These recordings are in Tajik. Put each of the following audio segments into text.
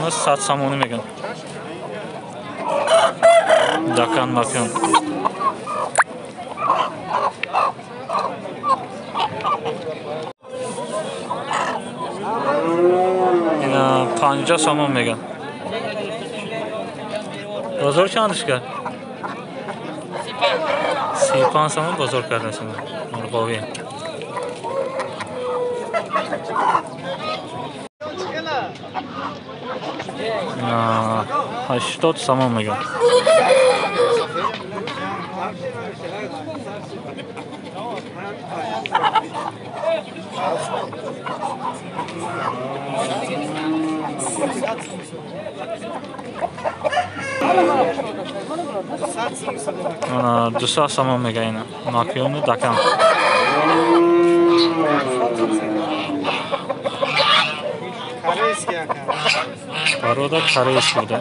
Дона 100 сомонӣ меган. Дакан макан. Ина 50 сомон меган. Бозор чандиш кард? 35 сомон бозор кардасан. Мурғовӣ. Ина 80 сомон меган. Ана 200 сомон мега ина. Макёну дакан. Порода корейский буда.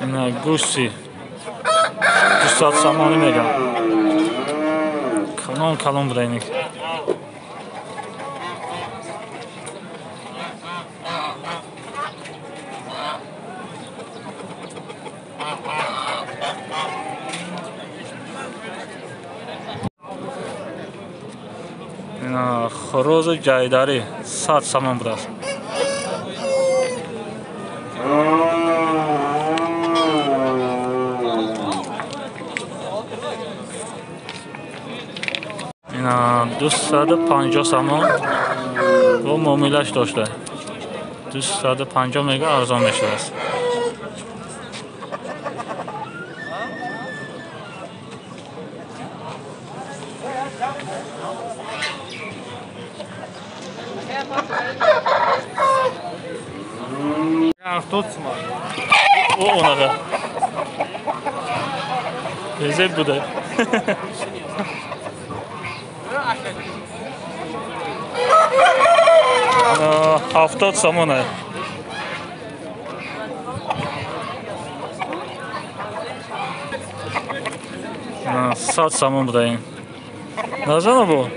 Ина гуси 200 сомонӣ меган. Калон калон буда ин. Ина хорози ҷайдарӣ 100 сомон будааст. Ина 250 сомон бо муомилаш дошта. 250 мега арзон мешудааст. О, онага. Резеп буда. 70 сомон. 100 сомон буда ин. Назана бу?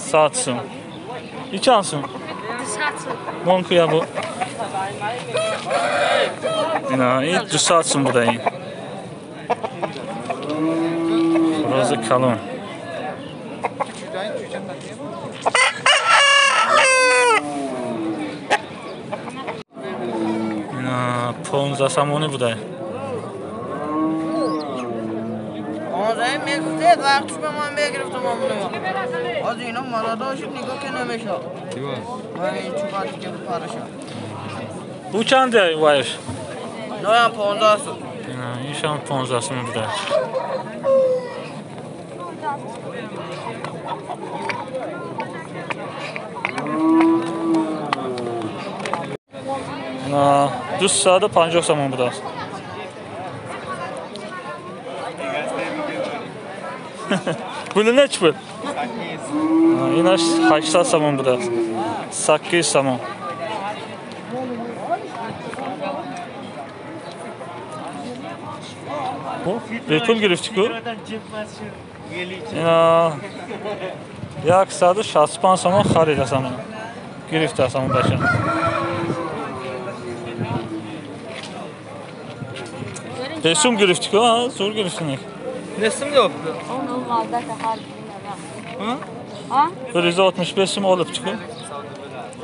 100 сом. И чанд сом? 200 сом. Мон куя бу? Ина, ин 200 сом буда ин. Рози калон. Ина 15 сомонӣ буда. میگفته وقتش به من بگرفتم آمونه از اینا مالا شد نگاه که نمیشه من این چوباتی که پارشه او چنده وایش؟ نه هم 15 سوم. اینش هم 15 سوم بوده. نه 250 سوم بوده است. Пули не чӣ пул? Инаш 800 сомон будааст. 8 сомон. Бепул гирифтӣ ку? Ина 165 сомон харидасам. Гирифтасам бача. Бесум гирифтӣ ку? Зур гирифтӣ. Nesim yoktu? Ha? 165 сум olib chiqib.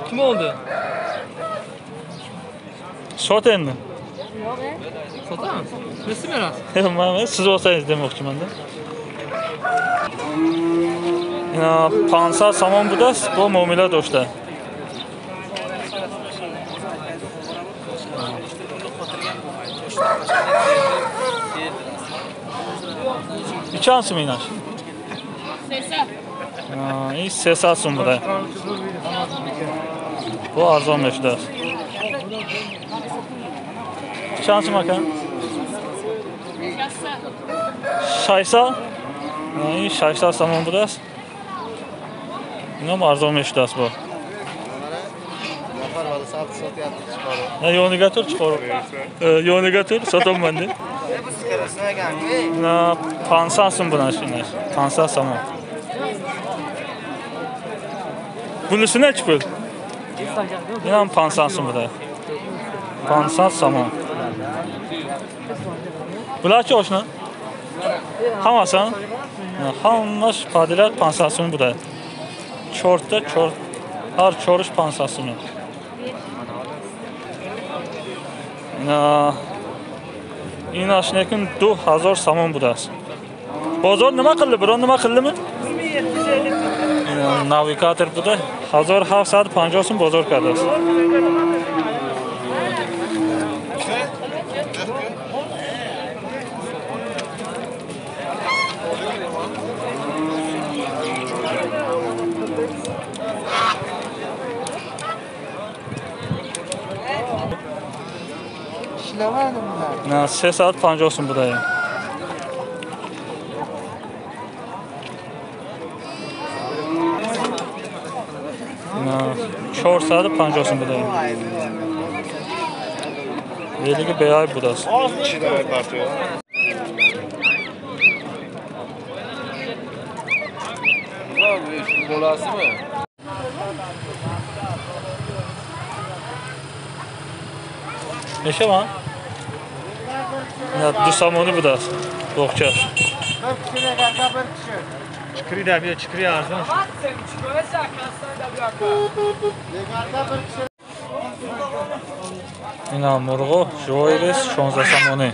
Kim oldu? Sot endi. Sotamiz. Nesim berasiz? Men siz olsangiz demoqchiman-da. Ina 500 сомон будааст, бо муомила дошта. Чанд сум инаш? 300. Ин 300 сум буда. Бо арзон мешудааст. Чанд сум ака? 600. Ин 600 сомон будааст. Инам арзон мешудааст бо. Не, ёнигатур чиқору. Ёнигатур сотонманди. На 500 сум будаш инаш. 500 сомон. Пулиси нечи пул? Инам 500 сум буда. 500 сомон. Bular чи ошна? Ҳамасан? Ҳамаш подряд 500 сум буда. Чорта чор, ҳар чориш 500 сум. На инаш некун 2000 сомон будааст. Бозор нима қилди? Birон нима қildimi? Навигатор буда. 1750 сум бозор кардааст. На 350 сум буда. На 450 сум буда. Велиги беайб будааст. Мешаванд? На 2 сомонӣ будааст. Боғчаш. Чикри да бия, чикри арзон. Ина мурғо живоирис 16 сомонӣ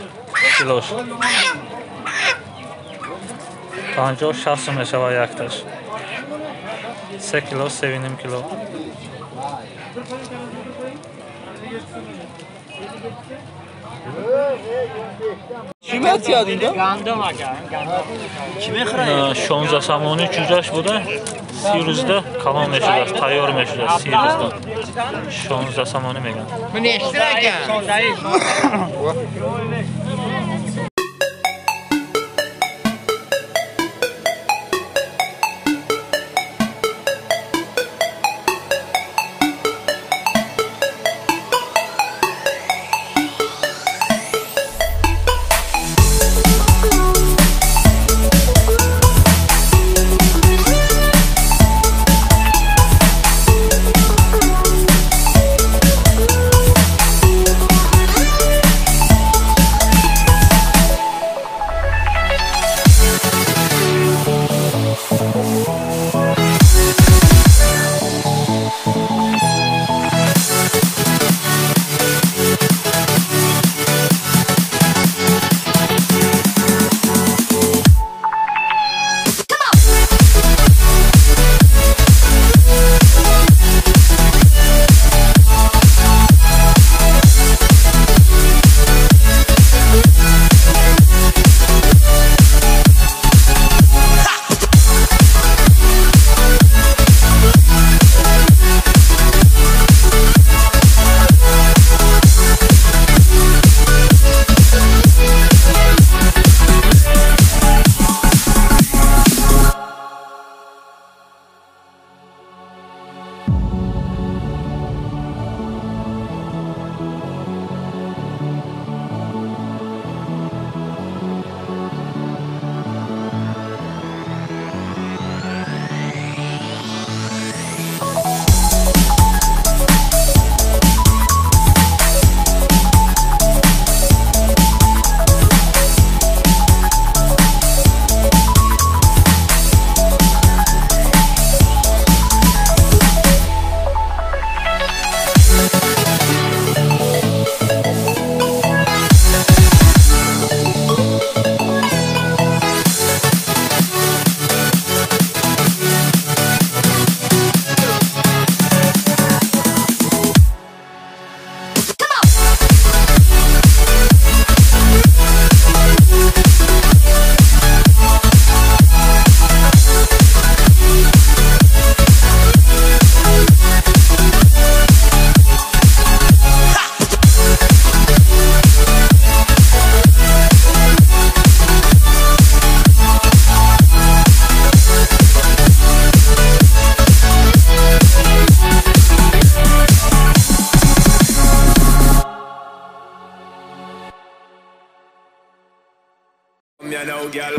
килош. 50-60 сум мешавад якташ. 3 кило, 3,5 кило. На 16 сомонӣ чӯҷаш буда, 30 рӯзда калон мешудааст, тайёр мешудааст 30 рӯзда. 16 сомонӣ мегӯянд. you now, girl.